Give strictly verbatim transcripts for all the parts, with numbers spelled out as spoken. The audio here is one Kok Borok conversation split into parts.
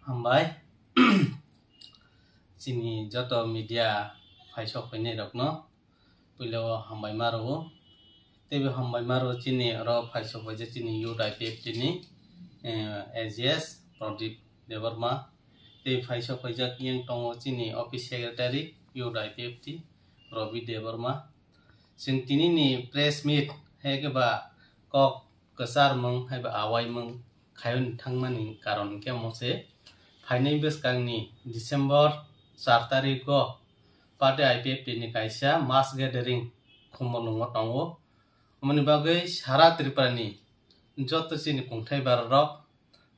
Hambai. Chini joto media phaisok phainai rokno puila o hambai ma rwo. Teibo hambai ma rwo chini oro phaisok phaijak chini youth I P F T ni, eh, A G S Pradip Debbarma. Tei phaisok phaijak yang tongo chini office secretary youth I P F T Ravi Debbarma. Chwng tini ni press meet hai khe ba kok kwcharmung hai ba awaimung khaiwi thangmani karon hwnkhe omo se phainai bwskangni December char tarikgo party I P F T ni kaisa mass gathering Khumulwngo tongo. Omoni bagwi sara Tripura ni joto chini kungthai bararok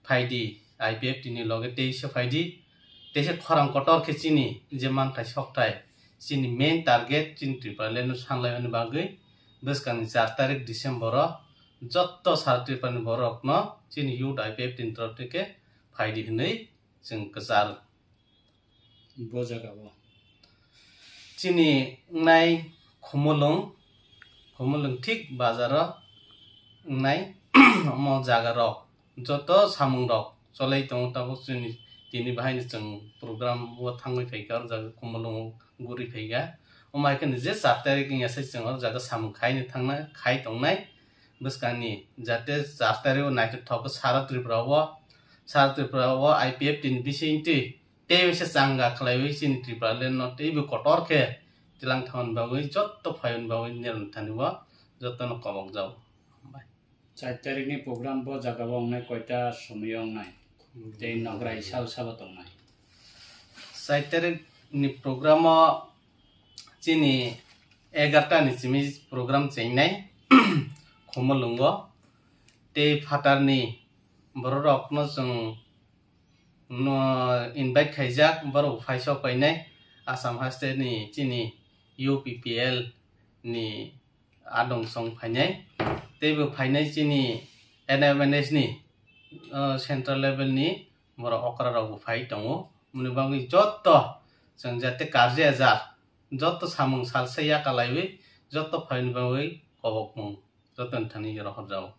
phaidi, I P F T ni loge teisa phaidi, teisa khorang kotor khe chini je manthai sokthai, chini main target chini Tripura land no sanlaimani bagwi bwskangni char tarik December o jotto sara Tripura ni borok no chini youth I P F T ni torof theke phaidi hinwi chwng kwchar. Bo jaga o. Chini wngnai Khumulwng, Khumulwng thik bazar o wngnai omo jaga rok joto samung rok cholai tongo, tabuk chini tini bahai ni chwng program o thangwi phaikha, o jaga Khumulwng o guri phaikha. Omo hai kheno je char tarik wngya se chwng o jaga samung khai ni thangna, khai tongnai bwskangni, jate char tarik o naithothok sara Tripura o, sara Tripura o I P F T ni bisingtwi tei waisa changa khlaiwi chini Tripura land no teibo kotor khe tilang thangni bagwi jotto phaiwini bagwi nirok thani o jotto no kobok jago. Char tarik ni program bo jaga o wngnai koita somoi o wngnai? Tei nograi sabo sabo tongnai? Char tarik ni program o chini egarta ni simi program chengnai Khumulwngo. Tei phatar ni borok rok no chwng no invite khaijak, borok phaisok painai Assam haste ni chini U P P L ni adong song phainai, teibo phainai chini N M N S ni, uh, central level ni borok okra rok bo phai tongo. Moni bagwi jotto chwng jate karjiyajak jotto samung salsa yakalaiwi jotto phaini bagwi kobokmung jotto ni thani rohorjago.